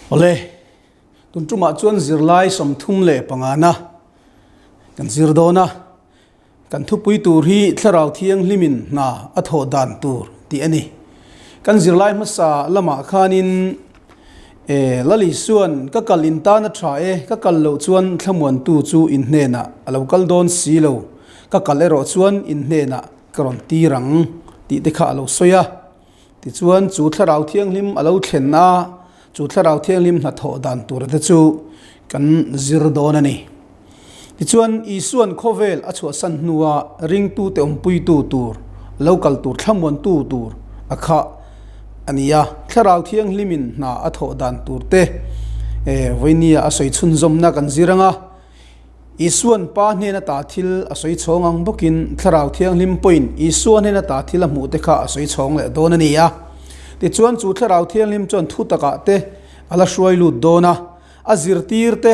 Awle, tun tumah chuan zirlai 35 na kan zir dawn a, kan thupui tur hi Thlarau Thianghlimin hna a thawh dan tur tih a ni. Kan zirlai hmasa lamah khanin e Lali chuan ka kal in tan a tha e, ka kal loh chuan thlamuantu chu in hnenah a lo kal dawn si lo, ka kal erawh chuan in hnenah ka rawn tir ang tih te kha a lo sawi a. Tichuan, chu Thlarau Thianghlim a lo thlen a, chu Thlarau Thianghlim hnathawh dan tura te chu kan zir dawn a ni. Tichuan, Isua'n khawvel a chhuahsan hnua ringtute awmpuitu tur, lo kal tur thlamuantu tur a khah a ni a. Thlarau Thianghlimin hna a thawh dan tur te vawinia a sawi chhunzawmna kan zir ang a. Isua'n Pa hnen ata thil a sawi chhawng ang bawkin Thlarau Thianghlim pawhin Isua hnen ata thil a hmuh te kha a sawi chhawng leh dawn a ni a. Tichuan chu Thlarau Thianghlim chuan thu takah te a la hruai lut dawn a, a zirtir te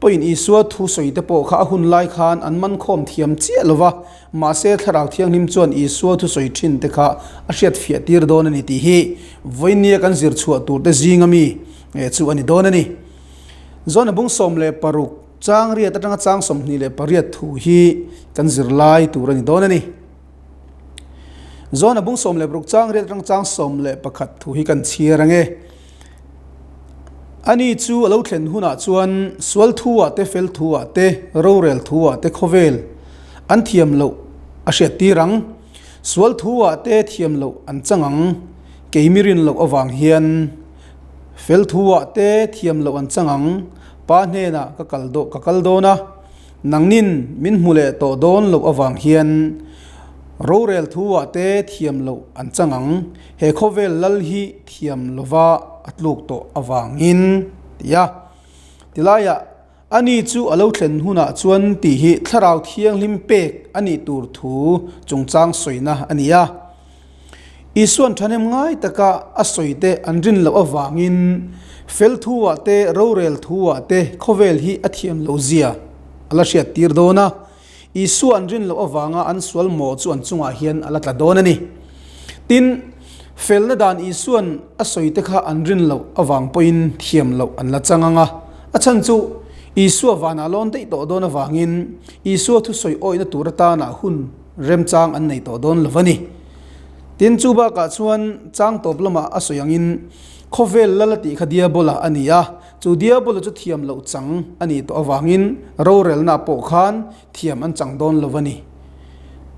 pawhin Isua thu sawi te pawh kha a hun lai khan an man khawm thiam chiah lo va, mahse Thlarau Thianghlim chuan Isua thu sawi thin te kha a hriat fiah tir dawn a ni tih hi vawinia kan zir chhuah tur te zinga mi chu a ni dawn a ni. Zona bung 16 chang riat atanga chang 28 thu hi kan zir lai tur a ni dawn a ni. Zona bung 16 chang riat atanga chang 11 thu hi kan chhiar ang e. Ani chu a lo thlen hunah chuan sual thu ah te, fel thu ah te, rorel thu ah te khawvel an thiam loh a hriat tir ang. Sual thu ah te thiam loh an chang ang. Keimi rin loh avang hian Fel thu ah te thiam loh an chang ang, Pa hnenah ka kal daw ka kal dawn a, nangnin min hmu leh tawh dawn loh avang hian rorel thu ah te thiam loh an chang ang, he khawvel lal hi thiam lova a tluk tawh avangin, ti a. Tilaiah ani chu a lo thlen hunah chuan tih hi Thlarau Thianghlim pek a nih tur thu chungchang sawina a ni a. Isua'n thahnem ngai taka a sawite an rin loh avangin fel thu-ah te, rorel thu-ah te khawvel hi a thiam loh zia a la hriat tir dawn a. Isua an rin loh avanga an sual mawh chu an chungah hian a la tla dawn a ni. Tin, felna dan Isua'n a sawite kha an rin loh avang pawhin thiam loh an la chang ang a. A chhan chu Isua vanah lawn daih tawh dawn avangin Isua thusawi awihna tur atana hun remchang an nei tawh dawn lo a ni. Tin, chu bakah chuan chang tawp lamah a sawi angin khawvel lal a tih kha Diabola a ni a, chu Diabola chu thiam loh chang a nih tawh avangin rorelna pawh khan thiam an chang dawn lo a ni.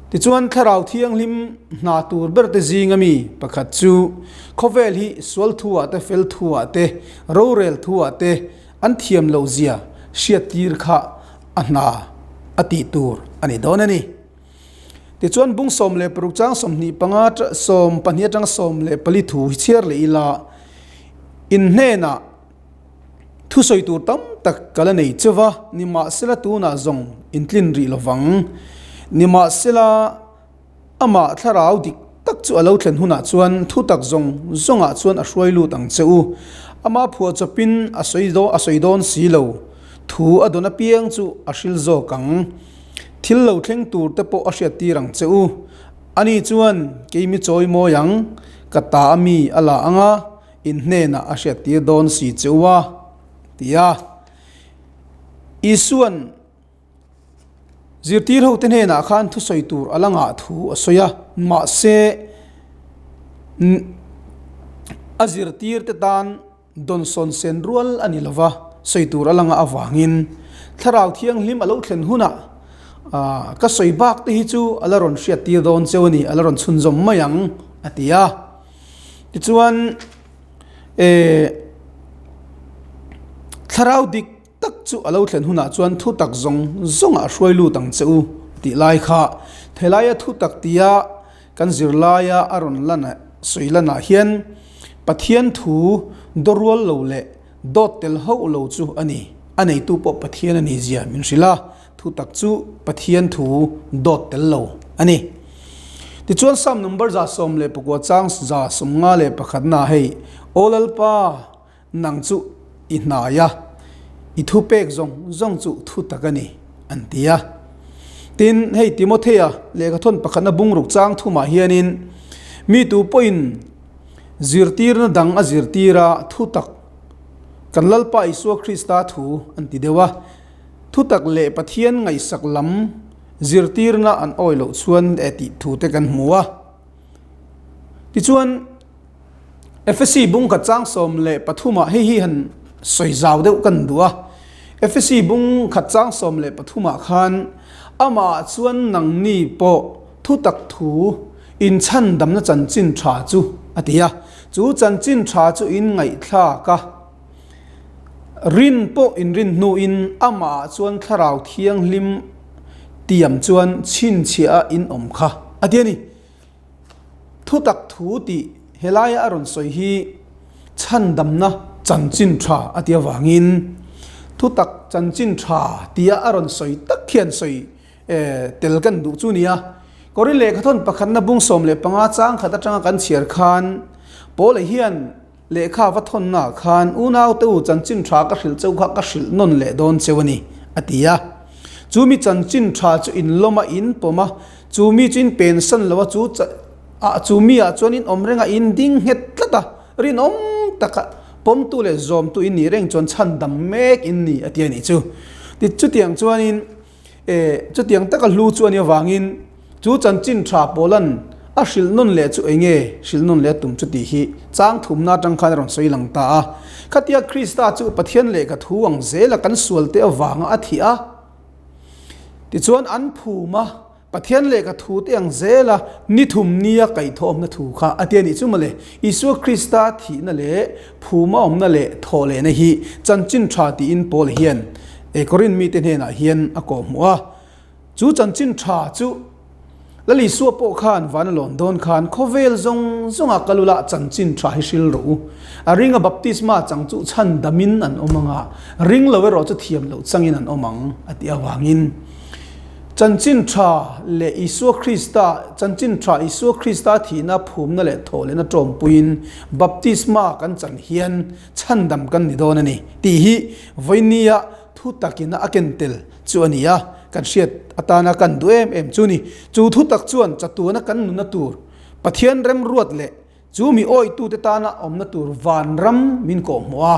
Tichuan, Thlarau Thianghlim hna tur ber te zinga mi pakhat chu khawvel hi sual thuah te, fel thuah te, rorel thuah te an thiam loh zia hriattir kha a hna a tih tur a ni dawn a ni. Tichuan bung 16 chang 25 12 atanga 14 thu hi chhiar leh ila in hnenah thusawi tur tam tak ka la nei cheu va, nimahsela tunah zawng in tlin rih lovang. Nimahsela amah thlarau dik tak chu a lo thlen hunah chuan thu tak zawng zawngah chuan a hruai lut ang che u. Amah phuahchawpin a sawi a sawi dawn si lo. Thu a dawn apiang chu a hril zawk ang. Thil lo thleng tur te pawh a hriat tir ang che u. Ani chuan keimi chawi mawi ang, ka ta a mi a la ang a, in hnenah a hriat tir dawn si che u a, ti a. Isua'n zirtir hote hnenah khan thusawi tur a la ngah thu a sawi a, mahse a zirtirte tan Dawnsawn sen rual a ni lova, sawi tur a langa avangin Thlarau Thianghlim a lo thlen hunah ka sawi bak te hi chu a la rawn hriat tir dawn cheu a ni, a la rawn chhunzawm mai ang a ti a. Tichuan Thlarau dik tak chu a lo thlen hunah chuan thu tak zawng zawngah a hruai lut ang che u tih lai kha thelaia thu tak tia kan zirlaia a rawn lan sawi lanah hian Pathian thu dawrual lo leh dawt tel hauh lo chu a ni. A neitu pawh Pathian a ni zia min hrilh a, thu tak chu Pathian thu dawt tel lo a ni. Tichuan Psalm number 119 chang 151 na hei, Aw Lalpa, Nang chu i hnai a, i thu pek zawng zawng chu thu tak a ni, an ti a. Tin, hei Timothea lehkhathawn pakhatna bungruk chang thumah hianin mi tu pawhin zirtirna dang a zirtir a, thu tak Kan Lalpa Isua Krista thu an ti deuh a, thutak leh Pathian ngaihsak lam zirtirna an awi loh chuan e tih thu te kan hmu a. Tichuan, Efesi bung khat chang 13 ah hei hi han sawi zau deuh kan duh a. Efesi bung khat chang 13 ah khan amah chuan nangni pawh thutak thu inchhandamna chanchin tha chu a ti a. Chu chanchin tha chu in ngaihthlak a, rin pawh inrin hnuin amah chuan thlarau thianghlim tiam chuan chhinchhiah a in awm kha a ti a ni. Thutak thu tih helaia a rawn sawi hi chhandamna chanchin tha a ti avangin thutak chanchin tha tia a rawn sawi tak hian sawi tel kan duh chu nia. Korin lehkhathawn pakhatna bung 15 chang khat atanga kan chhiar khan Paula hian Lehkha va thawnnaah khan unaute u chanchin tha ka hrilh cheu kha ka hrilh nawn leh dawn cheu a ni, a ti a. Chu mi chanchin tha chu in lawm a, in pawm a, chu mi chu in pensan lo a, chu ah chu mi ah chuan in awm reng a, in ding nghet tlat a, rinawm taka pawmtu leh zawmtu in nih reng chuan chhandam mek in ni, a ti a nih chu. Chutiang chuanin. E, chutiang taka hlu chu a nih avangin chu chanchin tha Paula'n a hrilh nawn leh chu eng nge hrilh nawn leh a tum chu tih hi chang thumna atang khan a rawn sawi lang ta a. Khatia Krista chu Pathian lehkha thu ang zela kan sualte avanga a thih a, tichuan an phum a, Pathian lehkha thu te ang zela ni thum nia kaihthawhawmna thu kha a ti a nih chu mawle. Isua Krista thihna leh phuma awmna leh thawh lehna hi chanchin tha tiin Paul hian Korin mite hnenah hian a kawhhmuh a. Chu chanchin tha chu Lal Isua pawh khan van a lawn dawn khan khawvel zawng zawnga kal ula chanchin tha hi hril rawh u. A ringa baptisma chang chu chhandamin an awm ang a, ring lo erawh chu thiam loh changin an awm ang a tih avangin. Chanchin tha leh Isua Krista, Chanchin tha Isua Krista thihna phumna leh thawhlehna tawmpuiin baptisma kan chan hian chhandam kan ni dawn a ni tih hi vawinia thu takina a ken tel chu a ni a, kan hriat atana kan duh em em chu ni. Chu thu tak chuan chatuana kan nunna tur Pathian remruat leh Chu mi awitute tana awmna tur vanram min kawhhmuh a,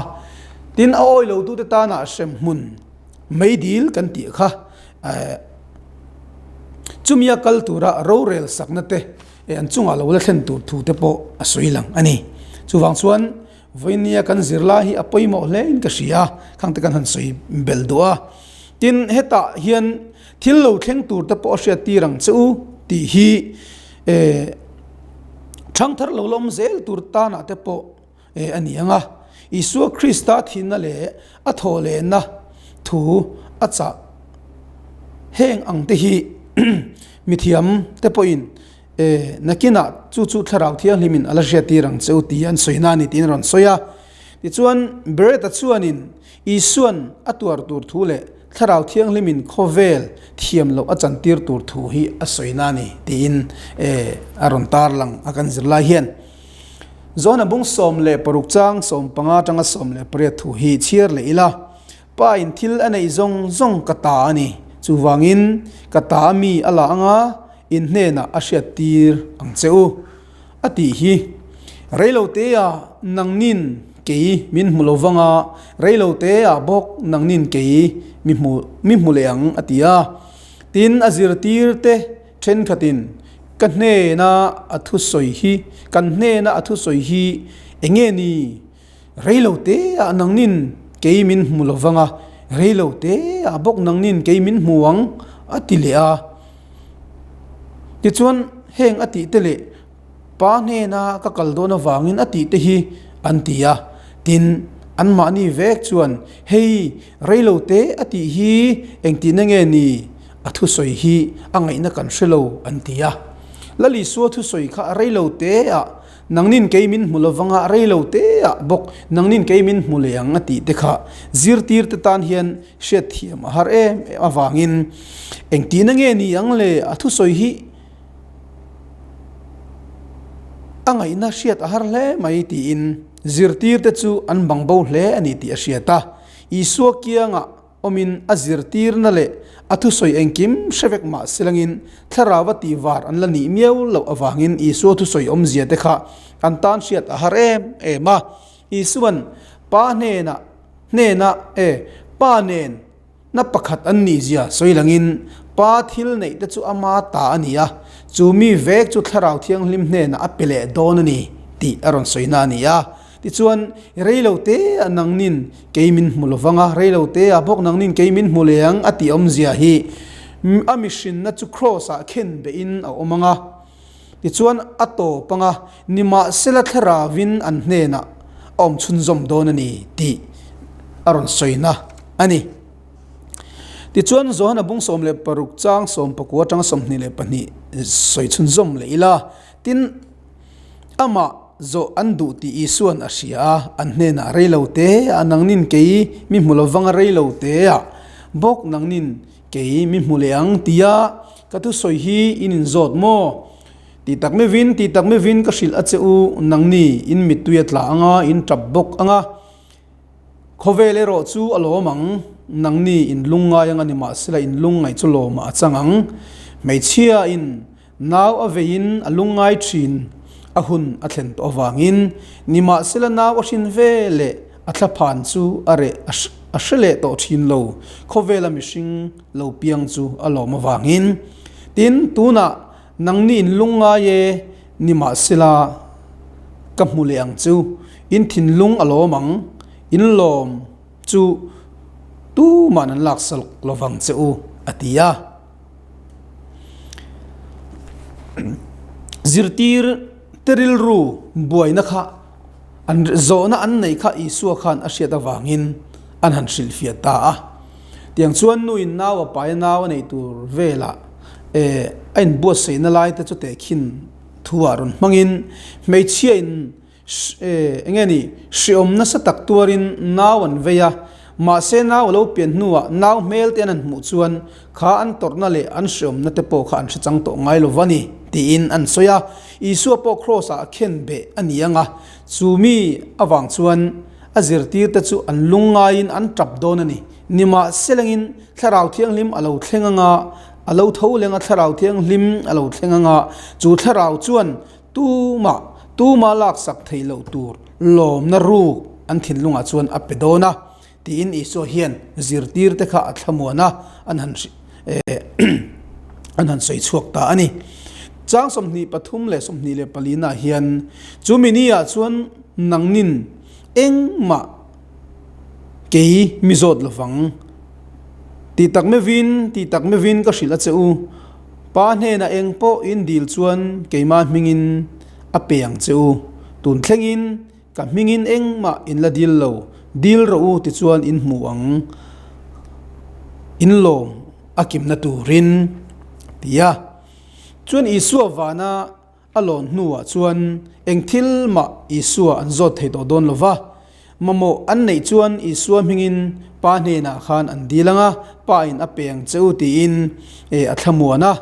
tin a awi lotute tana hremhmun meidil kan tih kha chumia kal tura rorel sakna te an chungah lo la thlen tur thu te pawh a sawi lang a ni. Chuvang chuan vawinia kan zirlai hi a pawimawh hle in ka hria a, khangte kan han sawi belh duh a. Tin hetah hian thil lo thleng tur te pawh a hriat tir ang che u tih hi Thangthar lo lawm zel tur tanah te pawh a ni ang a, Isua Krista thihna leh a thawhlehna thu a chah heng ang te hi mithiam te pawhin nakinah chu chu Thlarau Thianghlimin a la hriattir ang che u tih an sawina a ni tiin a rawn sawi a. Tichuan Beretta chuanin Isuan a tuar tur thu leh Thlarau Thianghlimin khawvel thiam loh a chantir tur thu hi a sawina a ni tiin a rawn tarlang a kan zir lai hian. Johna bung 16 chang 15 atanga 18 thu hi chhiar leh ila, Pa in thil a neih zawng zawng ka ta a ni, chuvangin ka ta a mi a la anga in hnenah a hriattir ang che u. A tih hi, Reilotea nangnin kei min hmu lo vang a, reilotea bawk nangnin kei mi hmu mi hmu leh ang, a ti a. Tin, a zirtirte thenkhatin, Ka hnena a thusawi hi, kan hnena a thusawi hi eng nge ni? Reilotea nangnin kei min hmu lo vang a, reilotea bawk nangnin kei min hmu ang, a ti leh a. Tichuan, heng a tihte leh Pa hnena ka kal dawn avangin a tihte hi an ti a. Tin, anmahni vek chuan, Hei, reilote a tih hi engtihna nge ni? A thusawi hi a ngaihna kan hre lo, an ti a. Lal Isua thusawi kha reiloteah Nangnin kei min hmu lovang a, rei lo te ah bawk nangnin kei min hmu leh ang a tih te kha zirtir te tan hian hriatthiam a har em em avangin engtihna nge ni ang le a thusawi hi a ngaihna hriat a har hle mai tiin zirtir te chu an bang bo hle a ni tih a hriat a. Isua kiangah Awmin a zirtirna leh a thusawi engkim hre vek mah silangin thlarau a tihvar an la nih miau loh avangin Isua thusawi awmzia te kha an tan hriat a har em em a. Isuan Pa hnenah. hnena e Pa nen na pakhat an nih zia sawi langin Pa thil neih te chu ama ta a ni a, chu mi vek chu Thlarau Thianghlim hnenah a pe leh dawn a ni tih a rawn sawi na a ni a. Tichuan, reilo te ah nangnin kei min hmu lovang a, reilo te ah bawk nangnin kei min hmu leh ang a tih awmzia hi a mihrinna chu Kraws ah khen behin a awm ang a. Tichuan, a tawp ang a, nimahsela Thlaravin an hnenah a awm chhunzawm dawn a ni tih a rawn sawina a ni. Tichuan, Johana bung 16 chang 19 atanga 22 sawi chhunzawm leh ila, tin, amah zawh an duh tih Isuan a hria a, an hnenah reilo te ah nangnin kei mi hmu lovang a reilo te ah bawk nangnin Kei mi hmu leh ang tia ka thusawi hi in inzawt maw? Ti tak mevin, ti tak mevin ka hrilh a che u, nangni in mittui a tla ang a, in tap bawk ang a. Khawvel erawh chu a lawm ang, nangni in lungngai ang a ni mahsela in lungngaih chu lawmah a chang ang. Hmeichhia in Nau a veiin a lungngai thin, a hun a thlen tawh avangin nimahsela nau a hrin ve leh a thlaphan chu a reh a hre leh tawh thin lo, khawvela mihring lo piang chu a lawm avangin. Tin, tunah nangni in lungngai e, nimahsela ka hmu leh ang chu, in thinlung a lawm ang, in lawm chu tuman an laksak lovang che u, a ti a. Zirtir te rilru buaina kha an zawhna an neih kha Isua khan a hriat avangin an han hrilhfiah ta a. Tiang chuan nuin nau a pai a nau a neih tur velah eh a inbuatsaihna lai te chu tehkhin thu ah rawn hmangin hmeichhia in Eng nge ni, hreawm nasa tak tuarin nau an vei a, mahse nau a lo pian hnuah nau hmel te an han hmuh chuan kha an tawrhna leh an hreawmna te pawh kha an hre chang tawh ngai lo va ni, tiin an sawi a. Isua pawh kraws ah a khen beh a ni ang a, chu mi avang chuan a zirtirte chu an lungngaiin an tap dawn a ni. Nimahselangin Thlarau Thianghlim a lo thleng anga, a lo tho leng a, Thlarau Thianghlim a lo thleng anga, chu Thlarau chuan Tumah, tuma laksak theih loh tur lawmna ruk an thinlungah chuan a pe dawn a, tiin Isua hian zirtirte kha a thlamuan a, an han an han sawi chhuak ta a ni. Chang 23 leh 24 nah hian chumi niah chuan nangnin engmah kei mi zawt lovang ti tak mevin, ti tak mevin ka hrilh a che u. Pa hnenah eng pawh in dil chuan keimah hmingin a pe ang che u. Tun thlengin ka hmingin engmah in la dil lo, dil rawh u tichuan in hmu ang, in lawm a kimna turin a ti a. Chuan Isua vana A lawn hnuah chuan eng thil mah Isua an zawt thei tawh dawn lo va. Mamawh an neih chuan Isua hmingin Pa hnenah khan an dil ang a, Pa in a pe ang che u tiin a thlamuan a.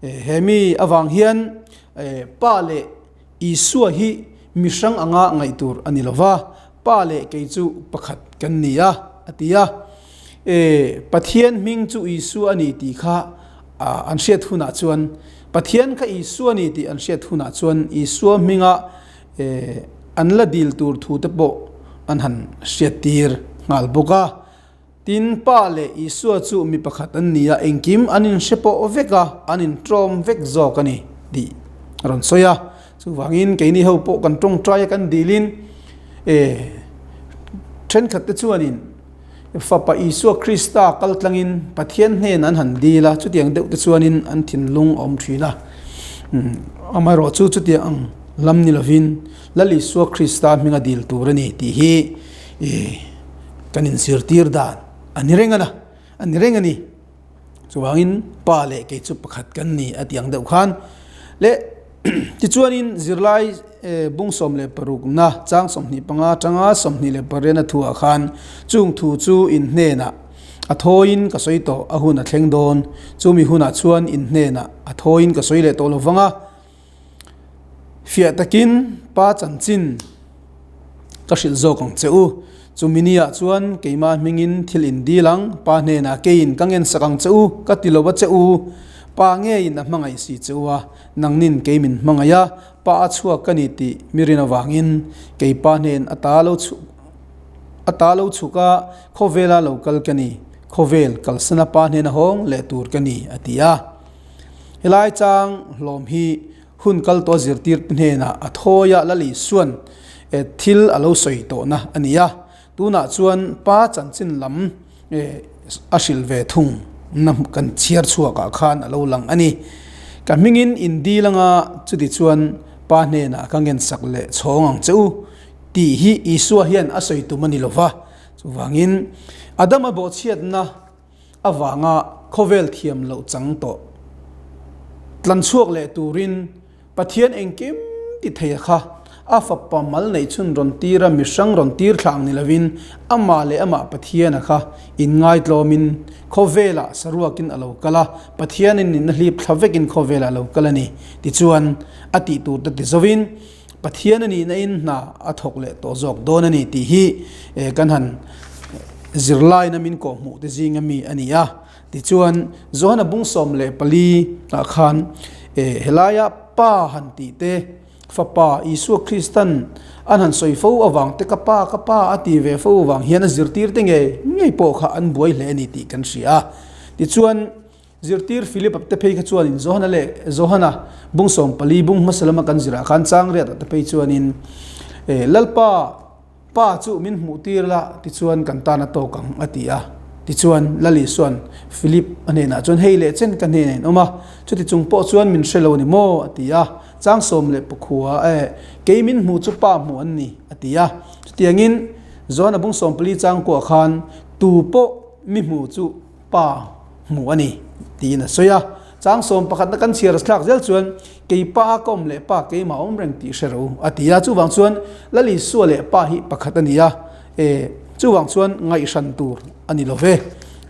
He mi avang hian Pa leh Isua hi mi hrang anga ngaih tur a ni lo va, Pa leh kei chu pakhat kan ni a, a ti a. Pathian hming chu Isua a ni tih kha an hriat hunah chuan, Pathian kha Isua a ni tih an hriat hunah chuan Isua hminga an la dil tur thu te pawh an han hriattir nghal bawk a. Tin, Pa leh Isua chu mi pakhat an ni a, engkim an inhre pawh vek a, an inṭawm vek zawk a ni tih a rawn sawi a. Chuvangin keini ho pawh kan ṭawngṭai a kan dilin ṭhenkhat te chuanin Fapa Isua Krista kal tlangin Pathian hnen an han dil a, chutiang deuh te chuanin an thinlung a awm thin a. Amaherawh chu chutiang ang lam ni lovin Lal Isua Krista hminga dil tur a ni tih hi kan inzirtir dan a ni reng a, a ni reng a ni. Chuvangin Pa leh kei chu pakhat kan ni a tih ang deuh khan leh tichuanin zirlai bung 16 na chang 25 atanga 28 a thuah khan chung thu chu in hnenah a thawiin ka sawi tawh a hun a thleng dawn chumi hunah chuan in hnenah a thawiin ka sawi leh tawh lo vang a. Fiah takin Pa chanchin ka hrilh zawk ang che u. Chumi niah chuan keimah hmingin thil in dil ang, Pa hnenah keiin ka ngensak ang che u, ka ti lo a che u. Pa ngeiin a hmangaih si che u a, nangnin kei min hmangaih a, Pa a chhuak ka ni tih mi rin avangin kei Pa hnen ata lo chhuah. Ata lo chhuk a, khawvela lo kal ka ni, khawvel kalsana Pa hnena hawng leh tur ka ni, a ti a. Helai chang hlawm hi hun kal tawh zirtirte hnenah a thawi a, Lal Isua'n thil a lo sawi tawhna a ni a. Tunah chuan Pa chanchin lam a hrilh ve thung na kan chhiar chhuakah khan a lo lang a ni. Ka hmingin in dil anga chuti chuan Pa hnenah ka ngensak leh chhawng ang che u tih hi Isua hian a sawi tum a ni lo va. Chuvangin Adama bawhchhiatna avanga khawvel thiam loh chang tawh tlan chhuak leh turin Pathian engkim ti thei a kha, a fapa mal neih chhun rawn tir a, mihrang rawn tir thla ang ni lovin amah leh amah Pathian a kha inngaitlawmin khawvelah saruakin a lo kal a, Pathianin nihna hlip thla vekin khawvelah a lo kal a ni. Tichuan, a tih tur te ti zovin Pathian a nihna in hna a thawk leh tawh zawk dawn a ni tih hi kan han zirlaina min kawhhmuh te zinga mi a ni a. Tichuan, Johana bung 14 ah khan helaia Pa han tih te, Fapa Isua Kristan an han sawi fo avang te, Ka Pa, ka Pa a ti ve fo avang hian a zirtir te ngei ngei pawh kha an buai hle a ni tih kan hria a. Tichuan, zirtir Philip-a te phei kha chuanin Johana leh Johana bung 14 bung hmasa lama kan zirah khan chang riatah te phei chuanin Lalpa, Pa chu min hmuh tir la, tichuan kan tan a tawk ang, a ti a. Tichuan, Lal Isua'n Philip a hnenah chuan, Hei leh chen ka hnenah in awm a, chuti chung pawh chuan min hre lo a ni maw? a ti a. Chang sawm leh pakhua, E, kei min hmuh chu Pa hmuh an ni, a ti a. Chutiangin, Johana bung 14 chang kuah khan, Tu pawh mi hmuh chu Pa hmuh a ni, tiin a sawi a. Chang sawm pakhatna kan chhiar thlak zel chuan, Kei pa a ka awm leh pa keimah awm reng tih hre ro, a ti a. Chuvang chuan Lal Isua leh pa hi pakhat a ni a, e, chuvang chuan ngaihhran tur a ni lo ve,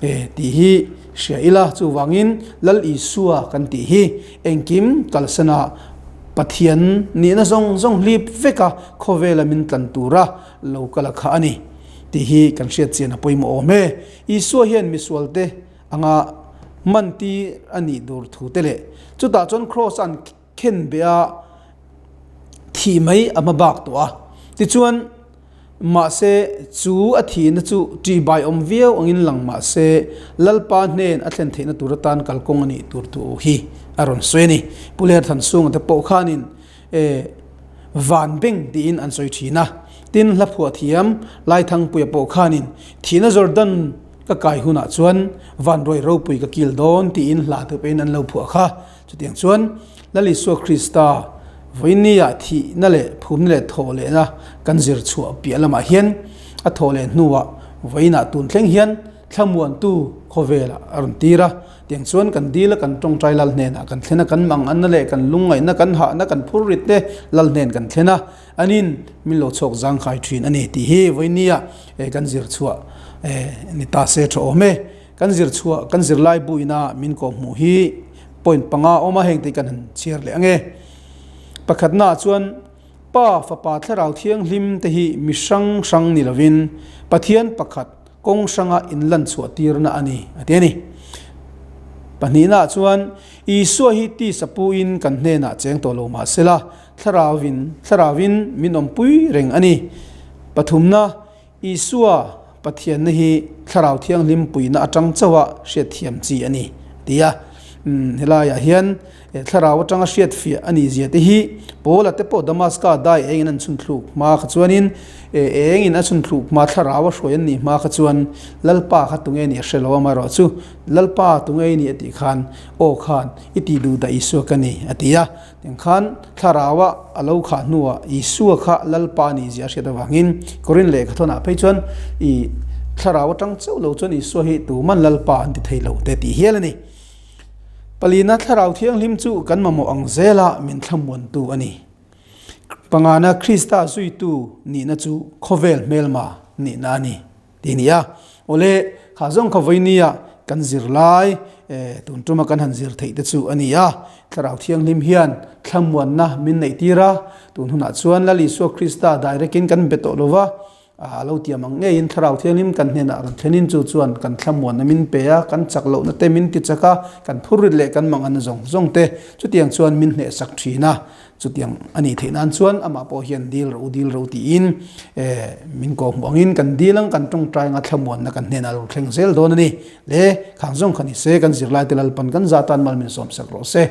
e, tih hi hria ila. Chuvangin Lal Isua kan tih hi engkim kalsana Pathian nihna zawng zawng hlip veka khawvela min tlan tura lo kal a kha a ni tih hi kan hriat chian a pawimawh awm e. Isua hian misualte anga mantir a nih dur thu te leh chutah chuan kraws an khen beh a thih mai a hma bak tawh a. Tichuan mahse chu a thihna chu ṭihbai awm viau angin lang mahse Lalpa hnen a thlen theihna tur atan kalkawng a nih tur thu hi a rawn sawi a ni. Pu Lerthansunga te pawh khanin E, van beng tiin an sawi thin a. Tin, hla phuah thiam Laithangpuia pawh khanin thihna Jordan ka kai hunah chuan van ruai ropui ka kil dawn tiin hla te pawhin an lo phuah kha. Chutiang chuan Lal Isua Krista vawinia thihna leh phumna leh thawh lehna kan zir chhuah piah lamah hian a thawh leh hnuah vawiinah tun thleng hian thlamuantu khawvelah a rawn tir a. Tiang chuan kan dil a, kan tawngtai lal hnenah kan thlen a, kan manganna leh kan lungngaihna, kan hahna, kan phur rit te lal hnen kan thlen a, anin min lo chhawk zangkhai thin a ni tih hi vawinia kan zir chhuah ni ta se tha awm e. Kan zir chhuah, kan zirlai buina min kawhhmuh hi point panga awm a, heng te hi kan han chhiar leh ang e. Pakhatnaah chuan Pa, Fapa, Thlarau Thianghlim te hi mi hrang hrang ni lovin Pathian pakhat, Kawng hranga inlan chhuah tirna a ni, a ti a ni. Pahnihnaah chuan, Isua hi tisa puin kan hnenah cheng tawh lo mah sela, Thlarauvin, Thlarauvin min awmpui reng a ni. Pathumna, Isua Pathianna hi Thlarau Thianghlim puihna atang chauha hriatthiam chi a ni, a ti a. Helaiah hian Thlarau atanga hriatfiah a nih zia te hi Paula te pawh Damaska dai engin an chhun thluk hma kha chuanin engin a chhun thluk hma thlarau a hruai an nih hma kha chuan Lalpa kha tunge nih a hre lo amaherawh chu Lalpa tunge i nih a tih khan aw khan i tih duh dah Isua ka ni a ti a. Tiang khan thlaraua a lo khah hnuah Isua kha Lalpa a nih zia a hriat avangin Korin lehkhathawnah phei chuan i thlarau atang chauh lo chuan Isua hi tuman Lalpa an ti thei lo te tih hial a ni. Palina Thlarau Thianghlim chu kan mamawh ang zela min thlamuantu a ni. Pangana Krista zuitu nihna chu khawvel hmelma nihna a ni tih a ni a. Awle, kha zawng kha vawinia kan zir lai, tun tuma kan han zir theih te chu a ni a. Thlarau Thianghlim hian thlamuanna min neihtir a, tun hunah chuan Lal Isua Krista direct-in kan be tawh lova, A lo tiam ang ngeiin Thlarau Thianghlim kan hnenah rawn thlenin chu chuan kan thlamuanna min pe a, kan chak lohna te min ti chak a, kan phurrit leh kan manganna zawng zawng te chutiang chuan min hnehsak thin a. Chutiang a nih theih nan chuan amah pawh hian dil ro dil ro tiin min kawhhmuh angin kan dil ang kan tawngtai anga thlamuanna kan hnenah lo thleng zel dawn a ni. Le, khang zawng kha ni se kan zirlaite Lalpan kan zah tan mal min sawmsak rawh se.